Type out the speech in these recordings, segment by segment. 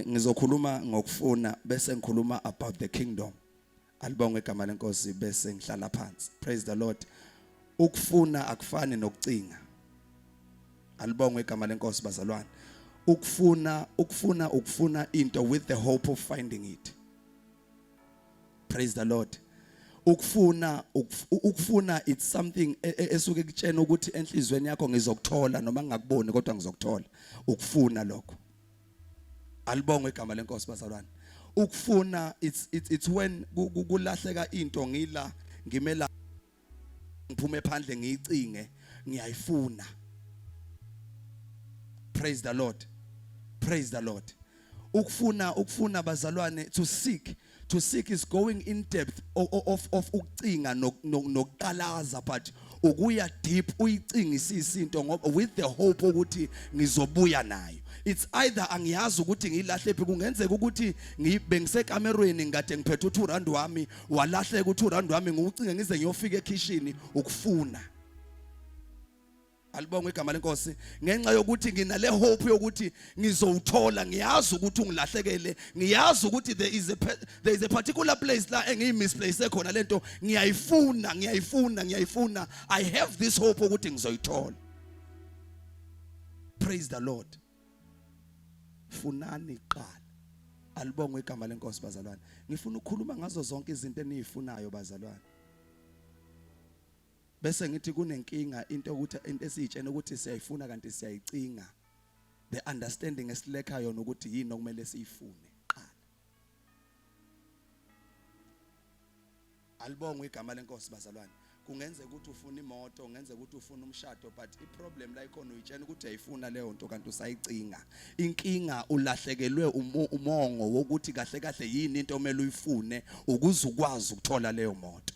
Ngizokhuluma ngokufuna bese ngikhuluma about the kingdom. Alibongwe igama lenkosi bese ngihlala phansi. Praise the Lord. Ukufuna akufani nokucinga. Alibongwe igama lenkosi bazalwane. Ukufuna ukufuna ukufuna into with the hope of finding it. Praise the Lord. Ukufuna ukufuna it's something esuke kutshena ukuthi enhlizweni yakho ngizokuthola noma ngingakuboni kodwa ngizokuthola. Ukufuna lokho. Alibongwe igama lenkosi bazalwane. Ukufuna it's when kulahleka into ngila ngimela ngiphume phandle ngiyicinge ngiyayifuna. Praise the Lord. Praise the Lord. Ukufuna ukufuna bazalwane, to seek, to seek is going in depth of ukucinga nokuqalaza, but ukuya deep uyicingisisa into ngoba with the hope ukuthi ngizobuya nayo. It's either angiyazi ukuthi ngiyilahle phi, kungenzeka ukuthi bengisekamerweni ngikade ngiphethe u2 rand wami, walahleka u2 rand wami, ngiwucinge ngize ngiyofika ekhishini. Ukufuna. Alibongwe igama lenkosi ngenxa yokuthi nginale hope yokuthi ngizowuthola. Ngiyazi ukuthi ungilahlekele, ngiyazi ukuthi there is a particular place la engiyi misplace khona lento. Ngiyayifuna, ngiyayifuna, ngiyayifuna. I have this hope ukuthi ngizoyithola. Praise the Lord. Funani qala. Alibongwe igama lenkosi bazalwane. Ngifuna ukukhuluma ngazo zonke izinto enizifunayo bazalwane, bese ngithi kunenkinga into ukuthi into esiyitshena ukuthi siyayifuna kanti siyayicinga, the understanding esilekha yona ukuthi yini okumele siyifune qala. Alibongwe igama lenkosi bazalwane. Kungenzeka ukuthi ufuna imoto, kungenzeka ukuthi ufuna umshado, but iproblem la ikhona uyitshena ukuthi uyayifuna leyo nto kanti usayicinga. Inkinga ulahlekelwe umongo wokuthi kahle kahle yini into omele uyifune ukuze ukwazi ukuthola leyo moto.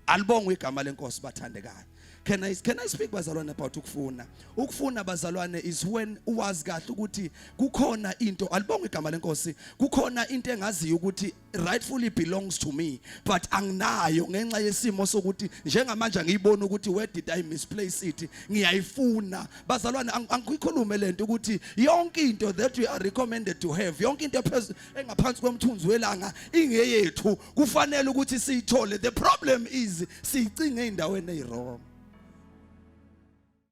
Alibongwe igama lenkosi bathandekayo. Can I speak bazalwane about ukufuna? Ukufuna bazalwane is when uwazi kahle ukuthi kukhona into, alibongwe igama lenkosi, kukhona into engaziyo ukuthi rightfully belongs to me, but anginayo ngenxa yesimo sokuthi njengamanje angiyiboni ukuthi where did I misplace it. Ngiyayifuna bazalwane. Angikhulume lento ukuthi yonke into that we are recommended to have, yonke into ephezulu engaphansi komthunzi welanga ingeyethu, kufanele ukuthi siyithole. The problem is siyicinge endaweni eziwrong.